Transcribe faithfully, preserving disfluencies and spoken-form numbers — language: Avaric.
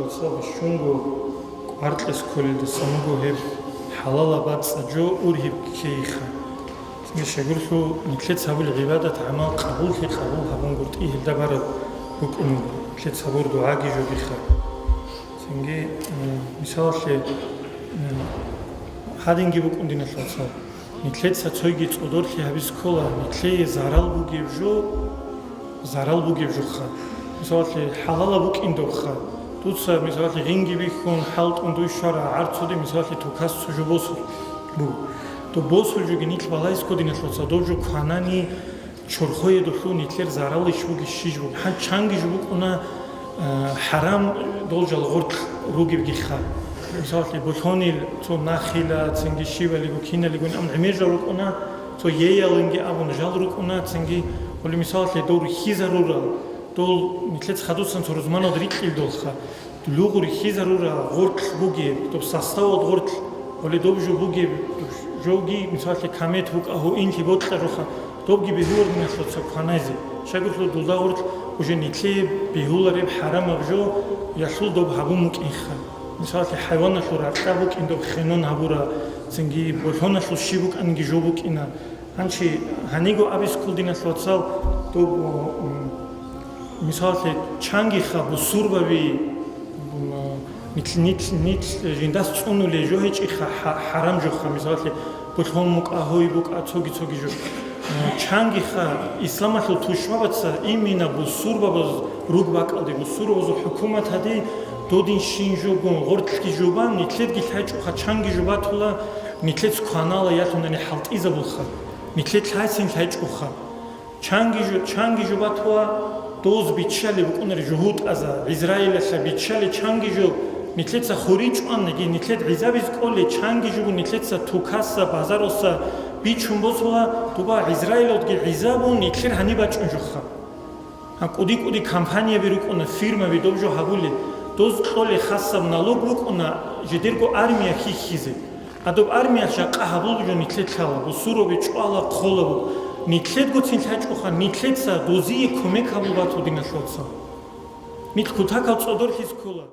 Цо бищунго кӀваркьес кколелдасан буго гьеб хӀалалаб бацӀцӀа жо ургьиб ккейиха. Цинги щайгурелъул нилъеца гьабулеб гӀибадат-гӀамал къабуллъи къабул гьабун гуртӀи гьелда бараб букӀун буго, нилъеца гьабур дугӀаги жодиха. Цинги, э, мисалалъе, э, гьадинги букӀун, диналъул вацал. Нилъеца цойги цӀодорлъи гьабиз ккола, нилъее зарал бугеб жо, зарал бугеб жоха. Мисалалъе, хӀалалаб букӀиндабха. Дуца, мисалалъе, гъинги бихьун, хӀалтӀун дуй щвара, гӀарцуде, мисалалъе, тукас цо жо босулъ буго. Доб босул жоги нилъ балайс ккодиналъуца, доб жо кванани, чорхое долъул нилъер зарал иш буги щиж буги. Гьан чанги жо букӀуна, э, хӀарам дол жал гъоркь ругебгиха. Мисалалъе, булъонил цо нахила, цинги щивалиго, киналиго, ам гӀемер жал рукӀуна, цо еялинги абун жал рукӀуна, цинги, гьули, мисалалъе, дов рихьизарурал, дол нилъец хадусан цо рузманад рикьил долха. Лугъ рихьизарура гъоркь бугеб, доб составалд гъоркь, гьоле доб жо бугеб, доб жоги, мисаллъи, камет букӀа, гьуинлъи бокьаруха, добги бегьулар диналъуца кваназе. Щайгурелъул дуда гъоркь уже нилъее бегьулареб хӀарамаб жо ялъул доб гьабун букӀинха. Мисаллъи, хӀайваналъул ракьа букӀин доб хенон гьабура, цинги болъоналъул щиб букӀанги жо букӀина. Гьанчи гьаниго абискул, диналъул вацал, доб, м, мисаллъи, чангиха бусурбаби, м, нилъ, нилъ, нилъ жиндас цӀунулей жо гьечӀиха, хӀа-, хӀарам жоха, мисаллъи, булъон букӀа, гьой букӀа, цоги-цоги жо. М, чангиха исламалъул тушбабаца имина бусурбабаз руг бакӀалде, бусурбабазул хӀукуматаде додин щин жо гун, гъортлъги жо бан, нилъедги лъайчӀоха чанги жо батула, нилъец кванала ялъунани хӀалтӀизабулха. Нилъер лъайсин лъайчӀоха. Чанги жо-, чанги жо батула, доз биччалеб букӀунар жугьутӀаза, Израилалъа биччале чанги жо, нилъеца хури чӀванниги, нилъер гӀизабиз кӀоле чанги жо, нилъеца тукаса, базароса бичун босула, дуба Израилалдги гӀизабун, нилъер гьаниб бачӀун жоха. Гьан кӀуди-кӀуди компанияби рукӀуна, фирмаби доб жо гьабулел, доз кьоле хасаб налог букӀуна жидерго армия хьихьизе. Гьадаб армия жакъа гьабулеб жо нилъер лъала, бусурбаби чӀвала, хъола буго. Нилъедгоцин лъачӀоха, нилъеца дозие кумек гьабул бату, диналъул вацал. Нилъ кутакал цӀодорлъиз ккола.